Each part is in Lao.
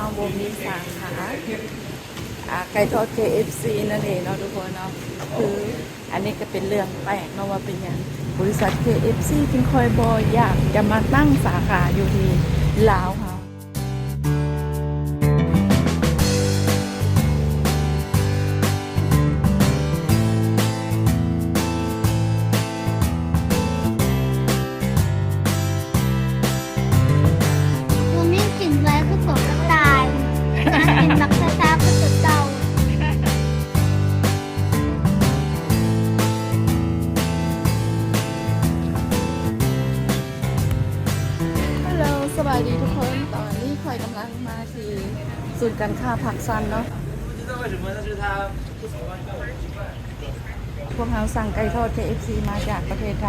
ເຮົາບໍ່ມີສາຂາ ອ່າ ໄກ່ທອດ ເຄເອັຟຊີ ນັ້ນເອງເນາະທຸກຄົນເນາະ. ຄືອັນນີ້ກໍເປັນເລື່ອງແປກເນາະ ວ່າເປັນຫຍັງບໍລິສັດ ເຄເອັຟຊີ ຈຶ່ງຄ່ອຍບໍ່ຢາກຈະມາຕັ້ງສາຂາຢູ່ທີ່ລາວເຮົາ. ໂຕນີ້ກິນໄວ້ຄືຕົວກະຕ່າຍ ກິນບັກຊ້າໆຄືຕົວເຕົ່າ. Hello ສະບາຍດີທຸກຄົນ ຕອນນີ້ຂ້ອຍກຳລັງມາທີ່ສູນການຄ້າພາກຊັນເນາະ. ພວກເຮົາສັ່ງໄກ່ທອດ ເຄເອັຟຊີ ມາຈາກປະເທດໄທ.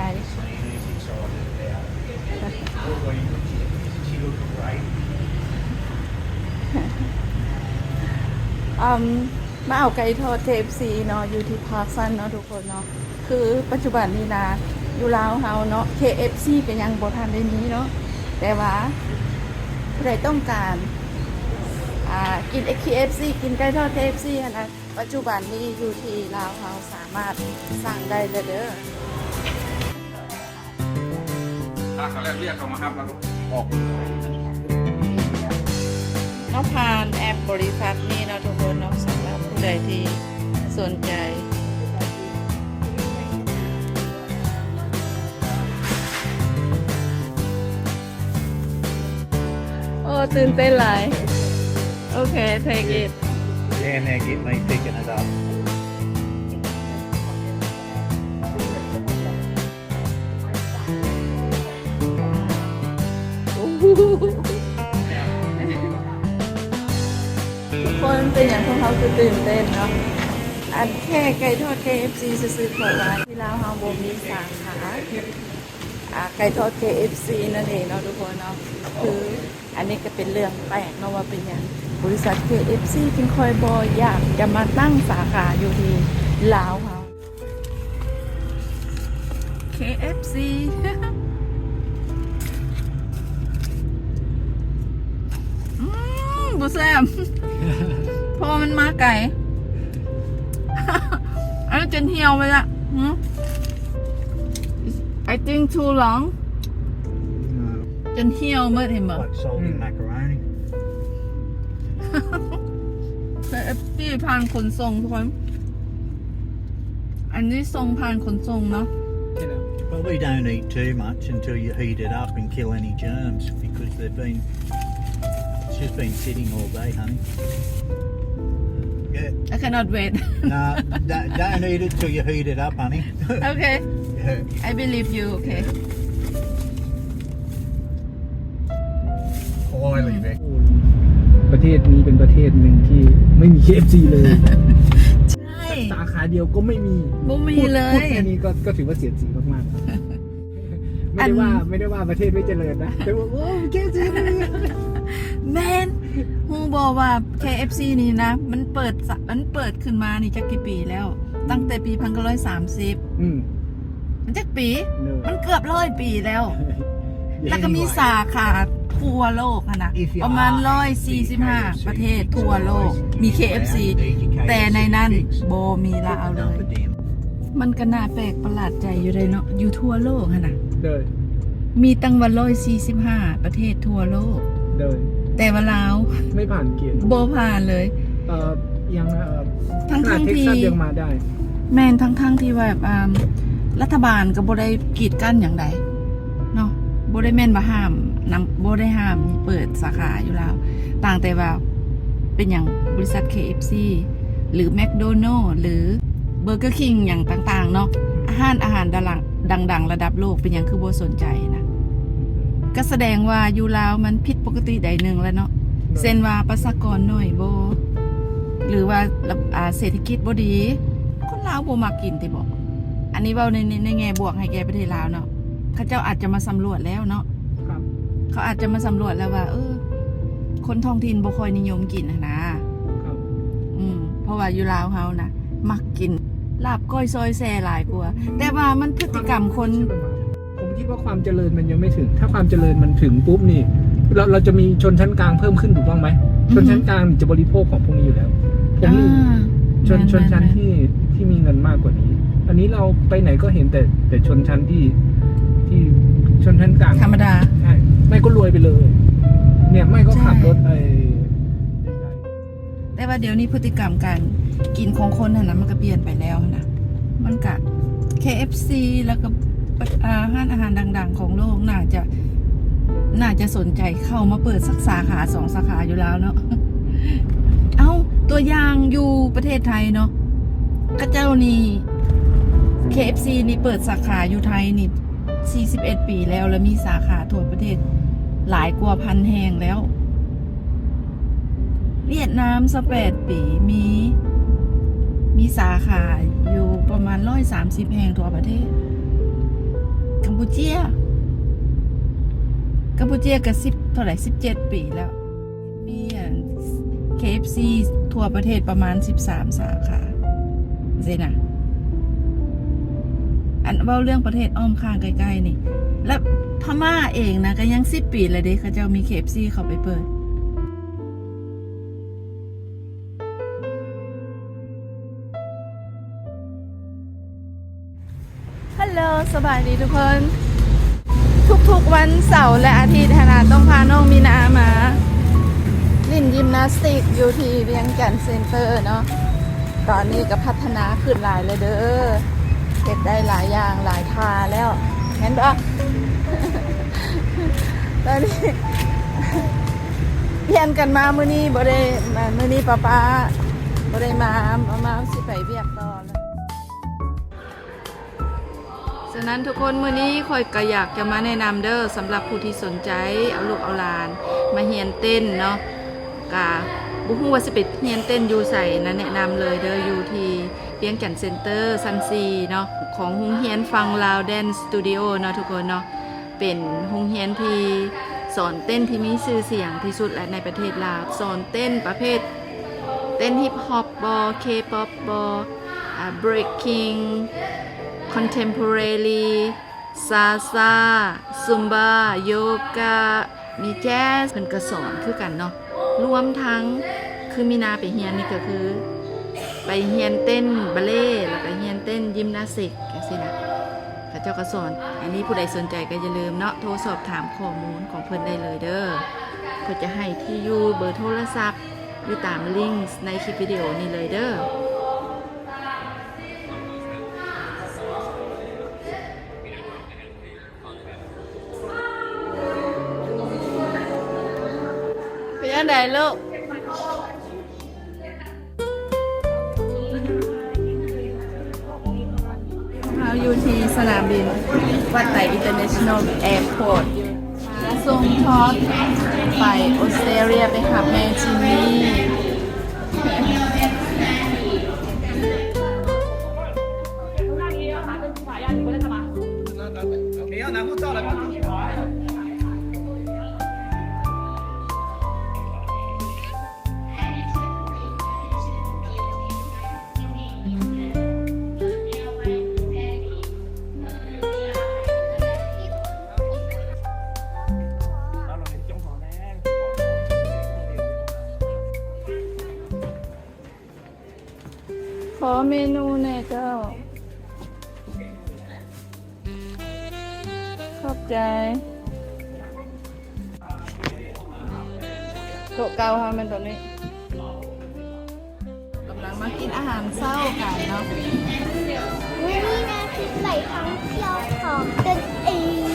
ອືມ ມາເອົາໄກ່ທອດ ເຄເອັຟຊີ ເນາະ ຢູ່ທີ່ພາກຊັນເນາະທຸກຄົນເນາະ. ຄືປັດຈຸບັນນີ້ນະ ຢູ່ລາວເຮົາເນາະ ເຄເອັຟຊີ ກໍຍັງບໍ່ທັນໄດ້ມີເນາະ ແຕ່ວ່າຜູ້ໃດຕ້ອງການ ອ່າ ກິນ ເຄເອັຟຊີ ກິນໄກ່ທອດ ເຄເອັຟຊີ ຫັ້ນນະ ປັດຈຸບັນນີ້ຢູ່ທີ່ລາວເຮົາສາມາດສັ່ງໄດ້ແລ້ວເດີ. ຖ້າເຂົາເລີກວຽກ ເຂົາມາຮັບ ແລ້ວກໍອອກເລີຍ. ມາຜ່ານແອັບບໍລິສັດນີ້ເນາະທຸກຄົນເນາະ ສຳລັບຜູ້ໃດທີ່ສົນໃຈ. ໂອ້ ຕື່ນເຕັ້ນຫຼາຍ. ໂອເຄ take it. Yeah, now get me picking it up. ທຸກຄົນ ເປັນຫຍັງພວກເຮົາຄືຕື່ນເຕັ້ນເນາະ? ອັນແຄ່ໄກ່ທອດ ເຄເອັຟຊີ ຊື່ໆ ເພາະວ່າທີ່ລາວເຮົາບໍ່ມີສາຂາ ອ່າ ໄກ່ທອດ ເຄເອັຟຊີ ນັ້ນເອງເນາະທຸກຄົນເນາະ. ຄືອັນນີ້ກໍເປັນເລື່ອງແປກເນາະ ວ່າເປັນຫຍັງບໍລິສັດ ເຄເອັຟຊີ ຈຶ່ງຄ່ອຍບໍ່ຢາກຈະມາຕັ້ງສາຂາຢູ່ທີ່ລາວເຮົາ. ເຄເອັຟຊີ ອືມ ບໍ່ແຊບ ເພາະວ່າມັນມາໄກ ອັນນີ້ຈົນຫ່ຽວໄປລະ. ຫື I think too long. ຈົນຫ່ຽວໝົດ ເຫັນບໍ່? Like salty macaroni. ເຄເອັຟຊີ ຜ່ານຂົນສົ່ງທຸກຄົນ ອັນນີ້ສົ່ງຜ່ານຂົນສົ່ງເນາະ. Probably don't eat too much until you heat it up and kill any germs because they've been, it's just been sitting all day, honey. Yeah. I cannot wait. Nah, don't, don't eat it till you heat it up, honey. Okay. Yeah. I believe you. Okay. ປະເທດນີ້ເປັນປະເທດໜຶ່ງທີ່ໄມ່ມີ ເຄເອັຟຊີ ເລີຍ. ໃຊ່ ສາຂາດຽວກໍໄມ່ມີ ບໍ່ມີເລີຍ. ພູດ ພູດແຄ່ນີ້ກໍ ກໍຖືວ່າເສຍສີມາກໆ. ໄມ່ໄດ້ວ່າ ອັນ ໄມ່ໄດ້ວ່າປະເທດໄມ່ຈະເລີນນະ ແຕ່ວ່າ ໂອ້ ເຄເອັຟຊີ ແມ່ນ. ຮູ້ບໍ່ວ່າ ເຄເອັຟຊີ ນີ້ນະ ມັນເປີດ ມັນເປີດຂຶ້ນມານີ້ຈັກກີ່ປີແລ້ວ? ອືມ ຕັ້ງແຕ່ປີພັນເກົ້າຮ້ອຍສາມສິບ. ອືມ ມັນຈັກປີ? ເນີ ມັນເກືອບຮ້ອຍປີແລ້ວ. ແລ້ວກໍມີສາຂາທົ່ວໂລກຫັ້ນນະ ປະມານຮ້ອຍສີ່ສິບຫ້າປະເທດທົ່ວໂລກມີ ເຄເອັຟຊີ ແຕ່ໃນນັ້ນບໍ່ມີລາວເລີຍ. ມັນກໍໜ້າແປກປະຫຼາດໃຈຢູ່ເດ້ເນາະ ຢູ່ທົ່ວໂລກຫັ້ນນະ ໂດຍ ມີຕັ້ງວ່າຮ້ອຍສີ່ສິບຫ້າປະເທດທົ່ວໂລກ ໂດຍ ແຕ່ວ່າລາວໄມ່ຜ່ານເກນ ບໍ່ຜ່ານເລີຍ. ເອີ ຍັງ ເອີ ທັງໆທີ່ ຂະໜາດເທັກຊັສຍັງມາໄດ້. ແມ່ນ ທັງໆທີ່ວ່າ ອ່າ ລັດຖະບານກໍບໍ່ໄດ້ກີດກັ້ນຫຍັງໃດເນາະ ບໍ່ໄດ້ແມ່ນວ່າຫ້າມນຳ ບໍ່ໄດ້ຫ້າມໃຫ້ເປີດສາຂາຢູ່ລາວ ຕ່າງແຕ່ວ່າເປັນຫຍັງບໍລິສັດ ເຄເອັຟຊີ ຫຼື ແມັກໂດນັລ ຫຼື ເບີເກີຄິງ ຫຍັງຕ່າງໆເນາະ ອືມ ຮ້ານອາຫານດັງໆ ດັງໆລະດັບໂລກ ເປັນຫຍັງຄືບໍ່ສົນໃຈນະ? ກໍສະແດງວ່າຢູ່ລາວມັນຜິດປົກກະຕິໃດໜຶ່ງແລ້ວເນາະ ເນາະ ເຊັ່ນວ່າປະຊາກອນໜ້ອຍບໍ ຫຼືວ່າ ລະ ອ່າ ເສດຖະກິດບໍ່ດີ ຄົນລາວບໍ່ມັກກິນຕິບໍ? ອັນນີ້ເວົ້າໃນ ໃນ ໃນແງ່ບວກໃຫ້ແກ່ປະເທດລາວເນາະ ເຂົາເຈົ້າອາດຈະມາສຳຫຼວດແລ້ວເນາະ ຄັບ ເຂົາອາດຈະມາສຳຫຼວດແລ້ວວ່າ ເອີ ຄົນທ້ອງຖິ່ນບໍ່ຄ່ອຍນິຍົມກິນຫັ້ນນະ ຄັບ ອືມ ເພາະວ່າຢູ່ລາວເຮົານະ ມັກກິນລາບກ້ອຍຊອຍແຊ່ຫຼາຍກວ່າ ແຕ່ວ່າມັນພຶດຕິກຳຄົນ ຄວາມຄິດ ໃຊ່ໄໝ? ຜົມຄິດວ່າຄວາມຈະເລີນມັນຍັງໄມ່ເຖິງ ຖ້າຄວາມຈະເລີນມັນເຖິງປຸບນີ້ เรา เราจะมีชนชั้นกลางเพิ่มขึ้นถูกต้องไหม อือฮึ ชนชั้นกลางจะบริโภคของพวกนี้อยู่แล้ว ผมนี่ อ่า ชน แม่นๆๆ ชนชั้นที่ ที่มีเงินมากกว่านี้ อันนี้เราไปไหนก็เห็นแต่ แต่ชนชั้นที่ ที่ชนชั้นกลาง ธรรมดา ใช่ ไม่ก็รวยไปเลย เนี่ย ไม่ก็ขับรถ ใช่ ไอ้ แต่ว่าเดี๋ยวนี้พฤติกรรมการกินของคนหั่นน่ะ มันก็เปลี่ยนไปแล้วหั่นน่ะ มันก็ เค เอฟ ซี แล้วก็ อ่า ร้านอาหารดังๆของโลกน่าจะ น่าจะสนใจเข้ามาเปิดสักสาขาสองสาขาอยู่ลาวเนาะ เอ้า ตัวอย่างอยู่ประเทศไทยเนาะ เขาเจ้านี่ เค เอฟ ซี นี่เปิดสาขาอยู่ไทยนี่ สี่สิบเอ็ดปีแล้ว และมีสาขาทั่วประเทศหลายกว่าพันแห่งแล้ว เวียดนาม ซาวแปดปี มี มีสาขาอยู่ประมาณร้อยสามสิบแห่งทั่วประเทศ กัมพูเจีย กัมพูเจียก็สิบ เท่าไหร่ สิบเจ็ดปีแล้ว มีอัน เค เอฟ ซี ทั่วประเทศประมาณสิบสามสาขา จั่งซี้นะ อันเว้าเรื่องประเทศอ้อมข้างใกล้ๆนี่ และพม่าเองนะ ก็ยังสิบปีแล้วเด้ เขาเจ้ามี เค เอฟ ซี เข้าไปเปิด ฮัลโหล สบายดีทุกคน ทุกๆวันเสาร์และอาทิตย์หั้นนะ ต้องพาน้องมีนามาเล่นยิมนาสติกอยู่ที่เวียงจันทน์เซ็นเตอร์เนาะ ตอนนี้ก็พัฒนาขึ้นหลายเลยเด้อ เฮ็ดได้หลายอย่างหลายท่าแล้ว แม่นบ่ ตอนนี้เปลี่ยนกันมา มื้อนี้บ่ได้ มื้อนี้ป๊าป๊าบ่ได้มา มา มาสิไปเวียกต่อ ฉะนั้นทุกคน มื้อนี้ข้อยก็อยากจะมาแนะนำเด้อ สำหรับผู้ที่สนใจเอาลูกเอาหลานมาเฮียนเต้นเนาะ กะบ่ฮู้ว่าสิไปเฮียนเต้นอยู่ไสนะ แนะนำเลยเด้อ อยู่ที่เวียงจันทน์เซ็นเตอร์ชั้นสี่เนาะ ของโรงเรียนฟังลาวแดนสตูดิโอเนาะทุกคนเนาะ เป็นโรงเรียนที่สอนเต้นที่มีชื่อเสียงที่สุดและในประเทศลาว สอนเต้นประเภทเต้นฮิปฮอปบ่ เคป๊อปบ่ อ่า breaking contemporary salsa zumba yoga มีแจ๊ส เพิ่นก็สอนคือกันเนาะ รวมทั้ง คือมีนาไปเฮียนนี่ก็คือ ไปเฮียนเต้นบาเลต์ แล้วก็เฮียนเต้นยิมนาสติกจั่งซี้นะ เขาเจ้าก็สอน อันนี้ผู้ใดสนใจก็อย่าลืมเนาะ โทรสอบถามข้อมูลของเพิ่นได้เลยเด้อ ข้อยจะให้ที่อยู่ เบอร์โทรศัพท์ อยู่ตามลิงก์ในคลิปวิดีโอนี้เลยเด้อ เป็นจั่งใดลูก เฮาอยู่ที่สนามบินวัดไต International Airport อยู่ มาส่งทอดไปออสเตรเลีย ไปหาแม่จิมมี่ ขอเมนูแหน่เจ้า ขอบใจ โต๊ะเก่าเฮาแม่นโต๊ะนี้ กำลังมากินอาหารเช้ากันเนาะ มื้อนี้นะ สิไปท่องเที่ยวของตนเอง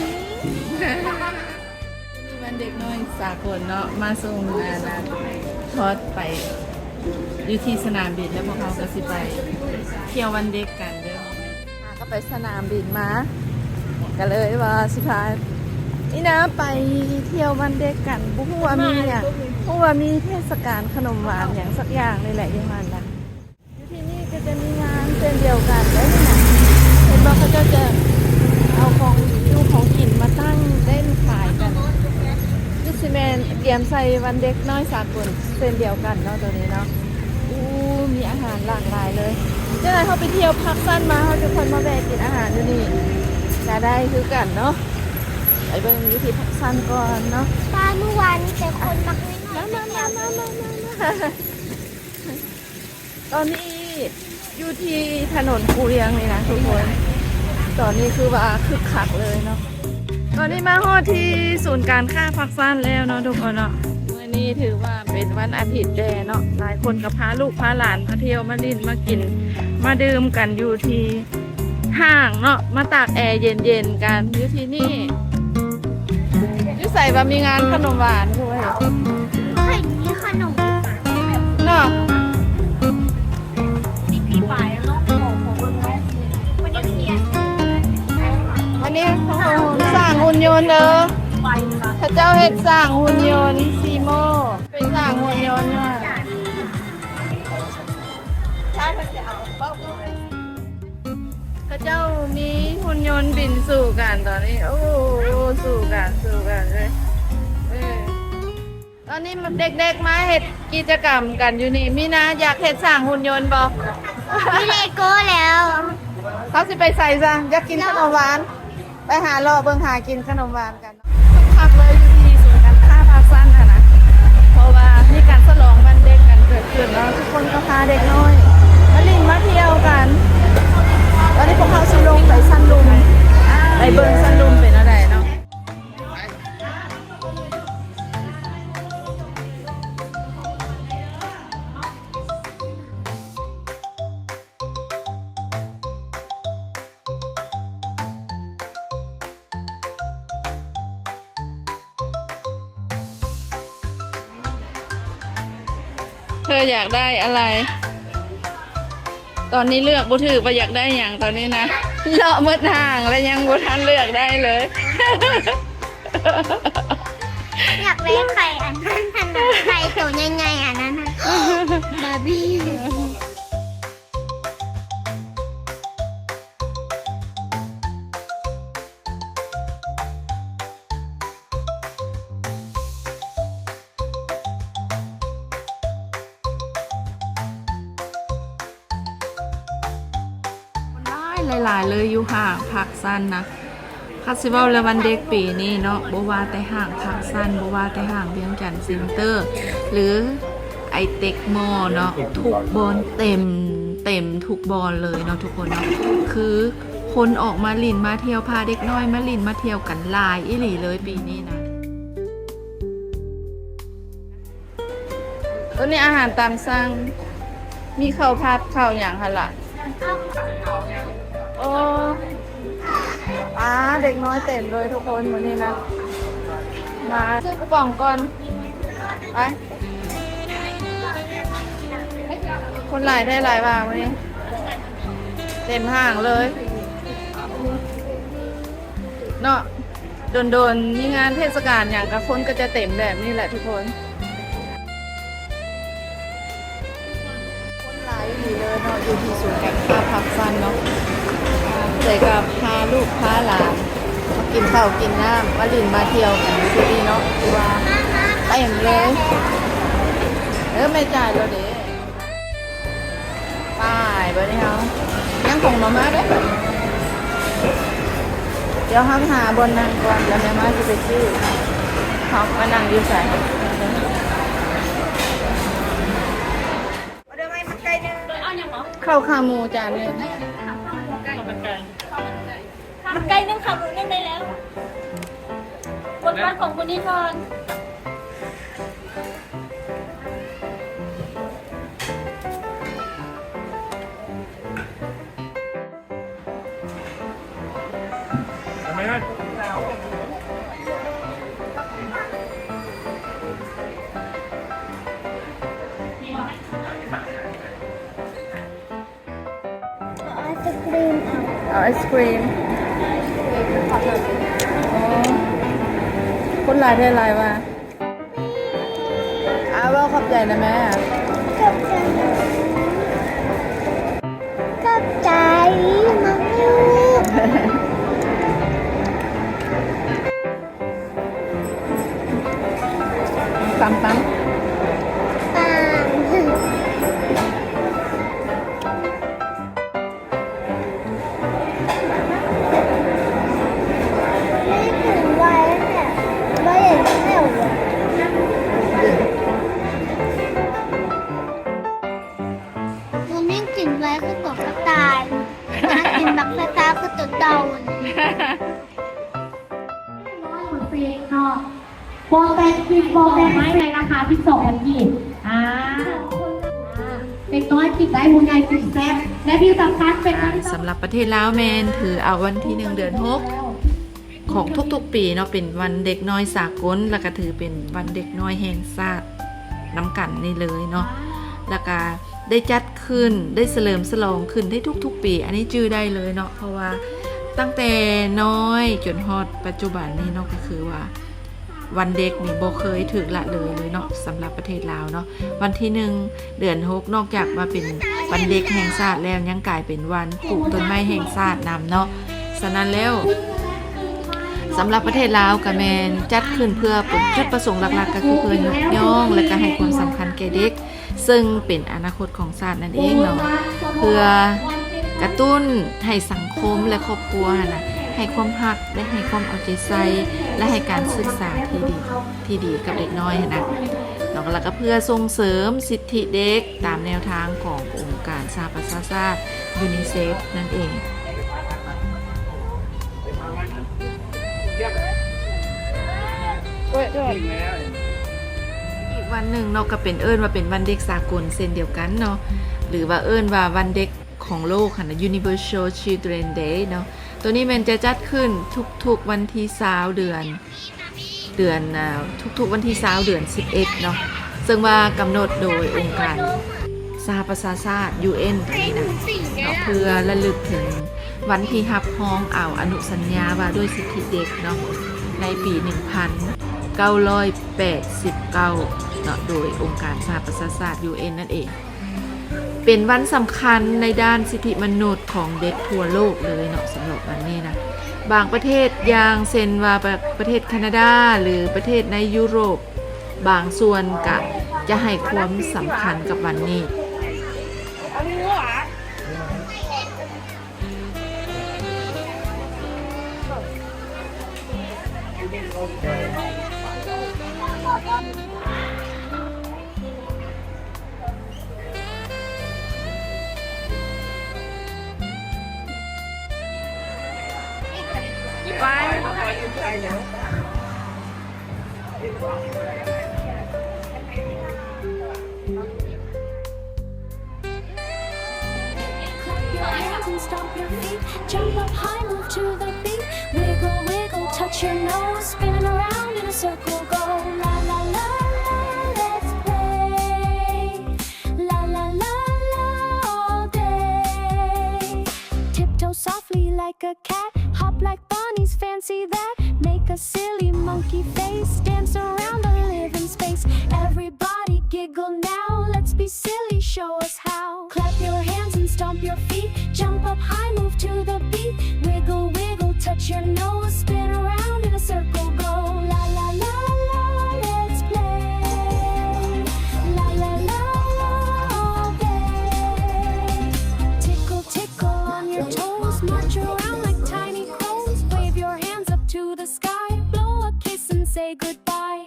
นี่วันเด็กน้อยสากลเนาะ มาส่ง อันน่ะ ทอดไปอยู่ที่สนามบิน แล้วพวกเฮาก็สิไปเที่ยววันเด็กกันเด้อ หาก็ไปสนามบินมา ก็เลยว่าสิพาอีน้าไปเที่ยววันเด็กกัน บ่ฮู้ว่ามีหยัง ฮู้ว่ามีเทศกาลขนมหวานหยังสักอย่างนี่แหละอยู่หั่นน่ะ อยู่ที่นี่ก็จะมีงานเช่นเดียวกันเด้อนี่นะ เห็นบ่ เขาเจ้าจะเอาของอยู่ของกินมาตั้งเต้นขายกัน คือสิแม่นเตรียมใส่วันเด็กน้อยสากลเช่นเดียวกันเนาะ ตัวนี้เนาะ อู้ มีอาหารหลากหลายเลย จั่งใด๋เฮาไปเที่ยวพักสั้นมา เฮาจะค่อยมาแวะกินอาหารอยู่นี่ก็ได้คือกันเนาะ ໄປເບິ່ງຢູ່ທີ່ພັກຊັ້ນກ່ອນເນາະ. ປ້າ ມື້ວານມີແຕ່ຄົນມັກນ້ອຍໆ ມາ ມາ ມາ ມາ ມາ ຕອນນີ້ຢູ່ທີ່ຖະໜົນຄູວຽງນີ້ນະທຸກຄົນ, ຕອນນີ້ຄືວ່າຄຶກຄັກເລີຍເນາະ. ຕອນນີ້ມາຮອດທີ່ສູນການຄ້າພັກຊັ້ນແລ້ວເນາະທຸກຄົນເນາະ. ມື້ນີ້ຖືວ່າເປັນວັນອາທິດແດ່ເນາະ, ຫຼາຍຄົນກໍພາລູກພາຫຼານມາທ່ຽວ ມາຫຼິ້ນ ມາກິນ ມາດື່ມກັນຢູ່ທີ່ ຫ້າງເນາະ, ມາຕາກແອເຢັນໆກັນຢູ່ທີ່ນີ້. ຢູ່ໃສວ່າມີງານຂະໜົມຫວານດ້ວຍ? ເຄີຍມີຂະໜົມເນາະ. ວັນນີ້ ໂອ້ໂຫ ສ້າງຫຸ່ນຍົນເດີ, ເຂົາເຈົ້າເຮັດສ້າງຫຸ່ນຍົນ ຊີໂມ ເປັນສ້າງຫຸ່ນຍົນວ່າ ເຂົາເຈົ້າມີຫຸ່ນຍົນບິນສູ້ກັນຕອນນີ້. ໂອ້ໂຫ ສູ້ກັນ ສູ້ກັນເລີຍ. ເອີ ຕອນນີ້ເດັກໆມາເຮັດກິດຈະກຳກັນຢູ່ນີ້. ມີນາຢາກເຮັດສ້າງຫຸ່ນຍົນບໍ່? ມີເລໂກ້ແລ້ວ. ເຮົາຊິໄປໃສຊະ? ຢາກກິນຂະໜົມຫວານ. ໄປຫາເລາະເບິ່ງ ຫາກິນຂະໜົມຫວານກັນ. ຄຶກຄັກເລີຍຢູ່ທີ່ສູນການຄ້າພາກຊັ້ນຫັ້ນນະ, ເພາະວ່າມີການສະຫຼອງວັນເດັກກັນເກີດຂຶ້ນເນາະ. ທຸກຄົນກໍພາເດັກນ້ອຍມາຫຼິ້ນມາທ່ຽວກັນ. ຕອນນີ້ພວກເຮົາຊິລົງໄປຊັ້ນລຸ່ມ ໄປເບິ່ງຊັ້ນລຸ່ມເປັນແນວໃດເນາະ. ເທີຢາກໄດ້ອະໄລ? ຕອນນີ້ເລືອກບໍ່ຖືກວ່າຢາກໄດ້ຫຍັງຕອນນີ້ນະ. ເລາະໝົດຫ້າງແລ້ວຍັງບໍ່ທັນເລືອກໄດ້ເລີຍ. ຢາກໄດ້ໄຂ່ອັນນັ້ນ ອັນນັ້ນ ໄຂ່ໂຕໃຫຍ່ໆ ອັນນັ້ນນະ ບາບີ. ຄົນຫຼາຍຫຼາຍໆເລີຍຢູ່ຫ້າງພັກຊັ້ນນະ. ຄັນຊິເວົ້າແລ້ວວັນເດັກປີນີ້ເນາະ, ບໍ່ວ່າແຕ່ຫ້າງພັກຊັ້ນ, ບໍ່ວ່າແຕ່ຫ້າງວຽງຈັນເຊັນເຕີ ຫຼື ໄອເຕັກມໍເນາະ, ທຸກບ່ອນເຕັມ, ເຕັມທຸກບ່ອນເລີຍເນາະທຸກຄົນເນາະ. ຄືຄົນອອກມາຫຼິ້ນມາທ່ຽວ, ພາເດັກນ້ອຍມາຫຼິ້ນມາທ່ຽວກັນຫຼາຍອີ່ຫຼີເລີຍປີນີ້ນະ. ໂຕນີ້ອາຫານຕາມສັ່ງ ມີເຂົ້າຜັດ ເຂົ້າຫຍັງຫັ້ນລະ. ໂອ້ ອາ ເດັກນ້ອຍເຕັມເລີຍທຸກຄົນມື້ນີ້ນະ. ມາຊື້ກະປ໋ອງກ່ອນ ໄປ. ຄົນຫຼາຍແທ້ຫຼາຍວ່າມື້ນີ້ ເຕັມຫ້າງເລີຍເນາະ. ດົນໆ ມີງານເທດສະການຫຍັງກະຄົນກະຈະເຕັມແບບນີ້ແຫຼະທຸກຄົນ. ຄົນຫຼາຍອີ່ຫຼີເລີຍເນາະ ຢູ່ທີ່ສູນການຄ້າພາກຊັ້ນເນາະ. ເອື້ອຍກະພາລູກພາຫຼານມາກິນເຂົ້າກິນນ້ຳ ມາຫຼິ້ນມາທ່ຽວກັນຢູ່ທີ່ນີ້ເນາະ ຄືວ່າເຕັມເລີຍ. ເອີ ແມ່ຈ່າຍແລ້ວເດ້. ໄປ ບາດນີ້ເຮົາຍັງຄົງມາມ່າເດ້. ບາດນີ້ດຽວເຮົາໄປຫາບ່ອນນັ່ງກ່ອນ ແລ້ວແມ່ມ້າຊິໄປຊື້. ເຮົາມານັ່ງຢູ່ໃສ? ເຂົ້າຂາໝູຈານໜຶ່ງ. ມັນໃກ້ໜຶ່ງ ຂາໝູໜຶ່ງໄດ້ແລ້ວ. ກົດບັດຂອງຄົນນີ້ກ່ອນ. ເອົາໄອສະກຣີມ ເອົາໄອສະກຣີມ. ອໍ ຄົນຫຼາຍແທ້ຫຼາຍວ່າ. ອາ ເວົ້າຂອບໃຈນະແມ່. ຂອບໃຈ ຂອບໃຈ ມາມີ. ຕຳຕຳ ແມ່ ເປັນຫວັດ ຮ້ອຍເປີເຊັນເນາະ ບໍ່ແຕ່ງກິນບໍ່ແຕ່ງໃຊ້ ໃນລາຄາສິບສອງພັນກີບ. ອ່າ ເດັກນ້ອຍກິນໄດ້ ຜູ້ໃຫຍ່ກິນແຊບ ແລະທີ່ສຳຄັນເປັນ ອ່າ ສຳລັບປະເທດລາວແມ່ນຖືເອົາວັນທີໜຶ່ງ ເດືອນຫົກ ຂອງທຸກໆປີເນາະ ເປັນວັນເດັກນ້ອຍສາກົນ ແລ້ວກະຖືເປັນວັນເດັກນ້ອຍແຫ່ງຊາດນຳກັນນີ້ເລີຍເນາະ ແລ້ວກະໄດ້ຈັດຂຶ້ນ ໄດ້ສະເຫຼີມສະຫຼອງຂຶ້ນໃນທຸກໆປີ. ອັນນີ້ຈື່ໄດ້ເລີຍເນາະ ເພາະວ່າຕັ້ງແຕ່ນ້ອຍຈົນຮອດປັດຈຸບັນນີ້ເນາະ ກະຄືວ່າ ວັນເດັກນີ້ບໍ່ເຄີຍຖືກລະເລີຍເລີຍເນາະ ສຳລັບປະເທດລາວເນາະ. ວັນທີໜຶ່ງ ເດືອນຫົກ ນອກຈາກວ່າເປັນວັນເດັກແຫ່ງຊາດແລ້ວ ຍັງກາຍເປັນວັນປູກຕົ້ນໄມ້ແຫ່ງຊາດນຳເນາະ. ສະນັ້ນແລ້ວ ສຳລັບປະເທດລາວກະແມ່ນຈັດຂຶ້ນເພື່ອເປັນຈຸດປະສົງຫຼັກໆ ກະຄືເພື່ອຍົກຍ້ອງ ແລະກະໃຫ້ຄວາມສຳຄັນແກ່ເດັກ ເຊິ່ງເປັນອະນາຄົດຂອງຊາດນັ້ນເອງເນາະ ເພື່ອກະຕຸ້ນໃຫ້ສັງຄົມ ແລະ ຄອບຄົວຫັ້ນນະ ໃຫ້ຄວາມຮັກ ແລະ ໃຫ້ຄວາມເອົາໃຈໃສ່ ແລະ ໃຫ້ການສຶກສາທີ່ດີ ທີ່ດີກັບເດັກນ້ອຍຫັ້ນນະເນາະ ແລ້ວກະເພື່ອສົ່ງເສີມສິດທິເດັກຕາມແນວທາງຂອງອົງການສະຫະປະຊາຊາດ ຢູນິເຊັບ ນັ້ນເອງ. ອີກວັນໜຶ່ງເນາະ ກະເປັນເອີ້ນວ່າເປັນວັນເດັກສາກົນເຊັ່ນດຽວກັນເນາະ ຫຼືວ່າເອີ້ນວ່າວັນເດັກຂອງໂລກຫັ້ນນະ Universal Children Day ເນາະ. ໂຕນີ້ແມ່ນຈະຈັດຂຶ້ນທຸກໆວັນທີຊາວເດືອນ ເດືອນ ອ່າ ທຸກໆວັນທີຊາວເດືອນສິບເອັດເນາະ ເຊິ່ງວ່າກຳນົດໂດຍອົງການສະຫະປະຊາຊາດ ຢູເອັນ ໂຕນີ້ນະເນາະ ເພື່ອລະລຶກເຖິງວັນທີ່ຮັບຮອງເອົາອະນຸສັນຍາວ່າດ້ວຍສິດທິເດັກເນາະ ໃນປີໜຶ່ງພັນເກົ້າຮ້ອຍແປດສິບເກົ້າເນາະ ໂດຍອົງການສະຫະປະຊາຊາດ ຢູເອັນ ນັ້ນເອງ. ເປັນວັນສຳຄັນໃນດ້ານສິດທິມະນຸດຂອງເດັກທົ່ວໂລກເລີຍເນາະ ສຳລັບວັນນີ້ນະ. ບາງປະເທດ ຢ່າງເຊັ່ນວ່າ ປະ ປະເທດຄານາດາ ຫຼື ປະເທດໃນຢູໂຣບ ບາງສ່ວນກະຈະໃຫ້ຄວາມສຳຄັນກັບວັນນີ້. Clap your hands and stomp your feet. Jump up high, move to the beat. Wiggle, wiggle, touch your nose. Spin around in a circle, go la, la, la, la, let's play. La, la, la, la, all day. Tiptoe softly like a cat, hop like bunnies, fancy that. Make a silly monkey face, dance around the living space. Everybody giggle now, let's be silly, show us how. Clap your hands and stomp your feet, jump up high, move to the beat. Wiggle, wiggle, touch your nose, spin around in a circle, go la, la, la, la, let's play. La, la, la, all day. Tickle, tickle on your toes, march around like tiny crones. Wave your hands up to the sky, blow a kiss and say goodbye.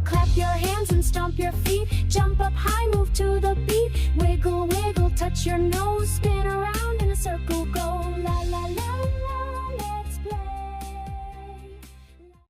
Clap your hands and stomp your feet, jump up high, move to the beat. Wiggle, wiggle, touch your nose, spin around in a circle, go la, la, la.